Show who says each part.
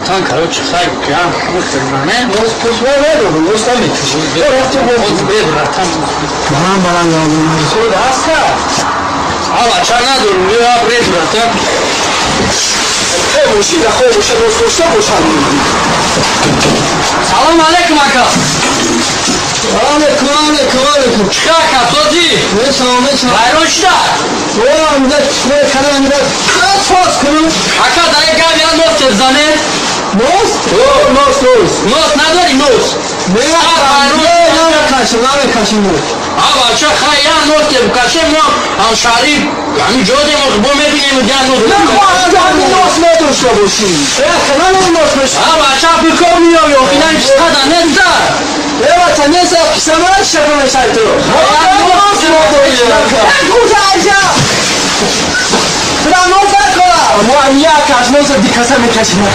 Speaker 1: Братан, короче, хай, я не?
Speaker 2: Нос пус надорам, нос намекашам.
Speaker 1: Бе, братан.
Speaker 2: Баланд, баланд.
Speaker 1: Суд ҳаста? А, бача, надорам, я бре, братан.
Speaker 2: Э, мошина хоб боша, нос дошта бошам.
Speaker 1: Салом алейкум, ака.
Speaker 2: Алейкум, алейкум, алейкум.
Speaker 1: Чӣ, ака, созӣ?
Speaker 2: Мешавам, мешавам.
Speaker 1: Вайрон шуда?
Speaker 2: Оам, да, чикор кардам, да, соз кунам.
Speaker 1: Ака, дар як гап, як нос зане.
Speaker 2: Нос? О, нос, нос.
Speaker 1: Нос надорӣ, нос?
Speaker 2: Не, намекашам, намекашам нос.
Speaker 1: А, бача, хай, як нос букашем, мо ҳамшаҳрӣ ҳамин ҷодем, бо мебинем, як нос.
Speaker 2: Ҳамин нос медошта бошӣ. Э, канал нос меш.
Speaker 1: А, бача, бикор миёй, охина чиқада неста.
Speaker 2: Э, бача, неста, писамара шака мешай ту. Нос надорӣ. Гузаржа. Тура нос накора. Мо як каш нос дикаса мекашим.